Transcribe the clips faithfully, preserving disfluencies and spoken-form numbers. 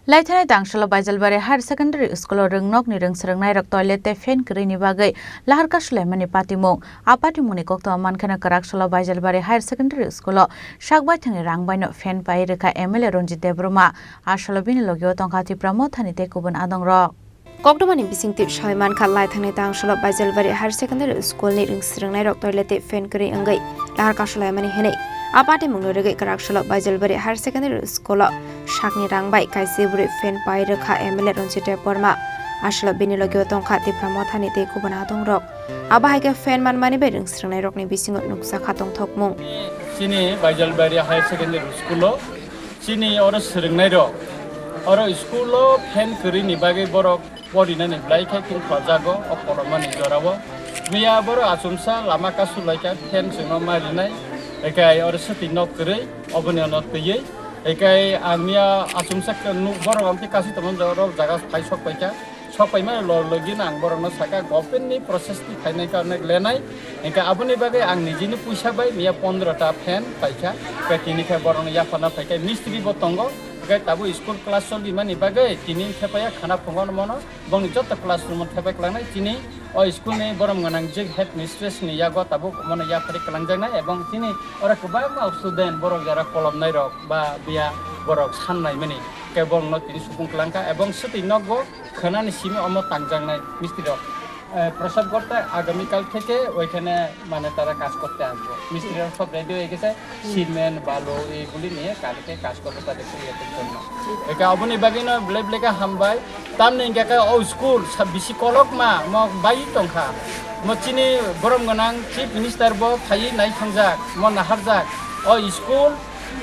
Laithanai Tangsalo Baijalbari Higher Secondary School o rwngnokni rwngswrwngnairok toilet tei fan kwrwini bagwi lahar kasulaimani patimung. A patimungni koktwma mankheno kwraksalo Baijalbari Higher Secondary School o sakbai thangni rang baino fan pai rwkha M L A Ranjit Debbarma. Asalo bini logio tongkha Tipra Mothani tei kubun adongrok. Koktwmani bisingtwi sawi mankha, laithangnai Tangsalo Baijalbari Higher Secondary School ni rwngswrwngnairok toilet tei fan kwrwi wngwi lahar kasulaimani hinwi. A patimungno rwgwi kwraksalo Baijalbari Higher Secondary School o sakni rang bai kaisa bwrwi fan pai rwkha M L A Ranjit Debbarma. Asalo bini logio tongkha Tipra Mothani tei kubun adongrok. Abo hai khe fan manmani bai rwngswrwngnairokni bisingo nukjakha tongthokmung. Chini Baijalbari Higher Secondary School o chini oro swrwngnairok, oro school o fan kwrwini bagwi borok porinani belai khe tungkhlajago o kolomani jorao. Miya borok achomsa lama kasulaikha, fan chwngno ma rinai, ekai oro swtwi nok kwrwi oboni ono twiwi. Ekai ang miya achomsa khe nuk borok ang tei kasi tongmani jaga phai sok paikha. Sok paimani log logino ang borokno sakha, government ni process ni phainai karne lenai. Hingkhe aboni bagwi ang nijini puisa bai miya pondro ta fan paikha. Hingkhe tini khe borokno yaphana phaikha, mistri bo tongo. Hingkhe tabuk school class cholimani bagwi tini thepaiya khana phungo mono. Bongni joto classroom o thepai kwlangnai. Chini o school ni borom gwnang je headmistress ni yago tabuk mono yaphari kwlangjaknai, ebong chini oro kwbangma student borok jara kolomnai rok ba biya borok sannaimani khe borokno tini supung kwlangkha, ebong swtwi nogo khwnani simi omo tangjaknai mistri rok. Eh, প্রসাদ করতে আগামীকাল থেকে ওইখানে মানে তারা কাজ করতে আসবো। মিস্ত্রিরা সব রেডি হয়ে গেছে, সিমেন্ট, বালু এইগুলি নিয়ে কালকে কাজ করবে তাদের ক্রিয়েটের জন্য। Eka aboni bagwi no belai belai khe hambai. Tamni hingkha khe o school sa bisi kolokma mo bai tongkha. Mo chini borom gwnang chief minister bo phaiwi nai thangjak, mo naharjak. O school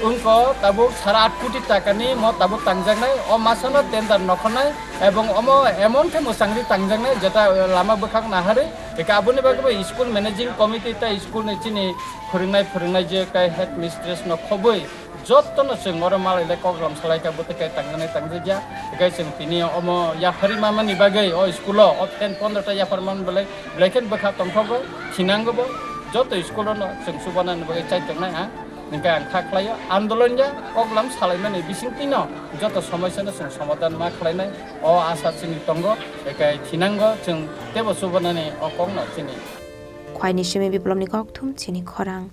wngkha tabuk sara at koti takani mo tabuk tangjaknai. O masano tender nokhornai ebong omo emon khe mwchangri tangjaknai jeta lama bwkhak naharwi. Eka aboni bagwi bo school managing committee tei school ni chini phwrwngnai phwrwngnai je kai headmistress no khobwi jotono chwng oro malai le koklam salai kha bwtwi kai tangjaknai tangjakya. Eka chwng tini omo yaphari mamani bagwi o school o o fan pondro ta yaphar man belai belai khe bwkha tongthogo thinango bo joto school o no chwng chubanani bagwi chai tongnai ang. Hingkhe ang kha khlaio andolon ya koklam salaimani bisingtwino joto somosyano chwng somadhan ma khlainai o asa chini tongo, ekai thinango chwng teibo chubanani o kokno chini. Khwaini simi biplopni kokthum chini khorang.